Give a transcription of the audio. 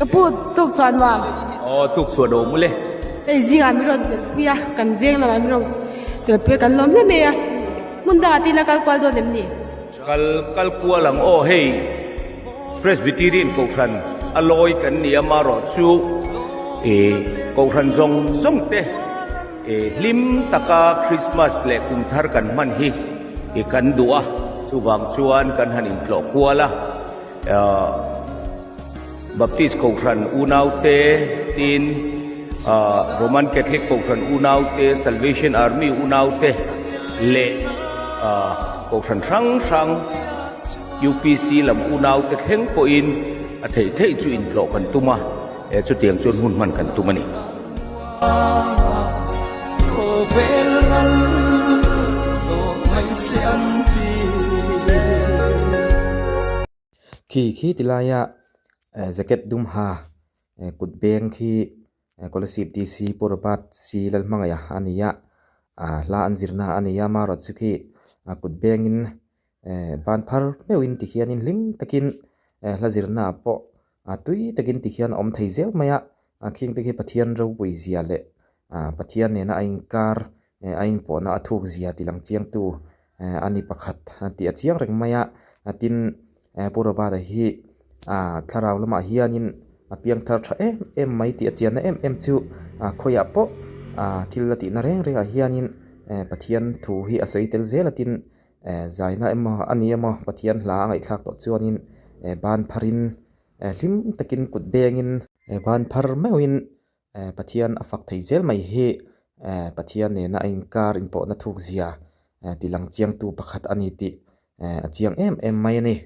Ka pu tuk chuan maw? Aw tuk chuan awm ule. Hei zingah min rawn telpui a, kan veng lamah min rawn telpui a, kan lawm hle mai a. Hmun dangah te ila kal kual dawn em ni? Kal kal kual ang aw hei Presbyterian Kohhran a lawi kan ni a marawh chu ih Kohhran zawng zawng te ih hlim taka Christmas leh kum thar kan hman hi ih kan duh a chuvang chuan kan han intlawh kual a ah Baptist Kohhran unaute tin ah Roman Catholic Kohhran unaute Salvation Army unaute leh ah Kohhran hrang hrang UPC lam unaute thleng pawhin a theih theih chu intlawh kan tum a, chutiang chuan hun hman kan tum a ni. Khi khi ti laia jacket dum ha kut beng khi Kolasib DC Pu Robert C Lalhmangaih a ni a, hla an zirna a ni a, amaherawhchu khi kut bengin ban phar meuhin tikhianin hlim takin hla zirna ah pawh tui takin tikhian a awm thei zel mai a, khing te khi Pathian ropui zia leh Pathian nena a inkar a inpawhna a thuk zia tih lang chiangtu a ni pakhat tih a chiang reng mai a, tin Pu Robert-a hi thlarau lamah hianin a piang thar tha em em mai tih a chianna em em chu khawiah pawh thil a tihna reng rengah hianin Pathian thu hi a sawi tel zel a tin zaina emaw a ni emaw Pathian hla a ngaihthlak tawh chuanin ban pharin hlim takin kut bengin ban phar meuhin Pathian a fak thei zel mai hi Pathian nena a inkar inpawhna thuk zia ti lang chiangtu pakhat a ni tih a chiang em em mai a ni.